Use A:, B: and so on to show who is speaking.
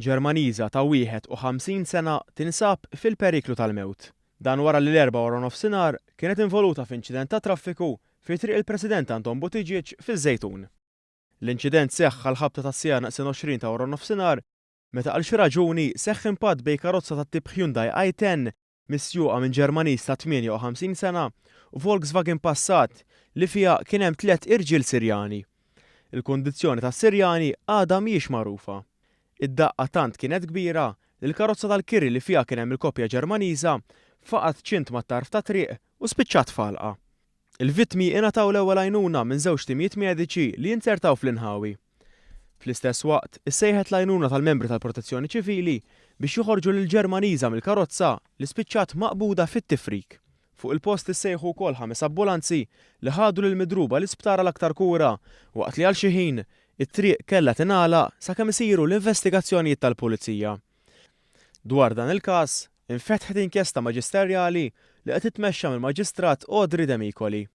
A: Ġermaniża ta' 51 sena tinsab fil-periklu tal-mewt. Dan wara li l-Erbgħa waranofsinhar kienet involuta f'inċident tat-traffiku fi Triq il-President Anton Buttigieg fiż-Żejtun. L-inċident seħħ għall-ħabta tas-siegħa naqsin 20 ta' waranofsinhar meta għal xi raġuni seħħ impatt bejn karozza tat-tip Hyundai i10 misjuqa minn Ġermaniż ta' 58 sena u Volkswagen Passat li fiha kien hemm tlett irġiel Sirjani. Il-kundizzjoni tas-Sirjani għadha mhijiex magħrufa. Id-daqqa tant kienet kbira li l-karozza tal-kiri li fiha kien hemm il-koppja Ġermaniża faqgħet ċint mat-tarf tat-triq u spiċċat f'għalqa. Il-vittmi ingħataw l-ewwel għajnuna minn żewġ timijiet mediċi li inzertaw fl-inħawi. Fl-istess waqt, issejħet l-għajnuna tal-membri tal-Protezzjoni Ċivili biex joħorġu lill-Ġermaniża mill-karozza li spiċċat maqbuda fit-tifrik. Fuq il-post issejħu wkoll ħames ambulanzi li ħadu lill-midruba l-isptar għal aktar kura waqt li għal xi ħin, it-triq kellha tingħalaq sakemm isiru l-investigazzjonijiet tal-Pulizija. Dwar dan il-każ, infetħet inkjesta maġisterjali li qed titmexxa mill-Maġistrat Audrey Demicoli.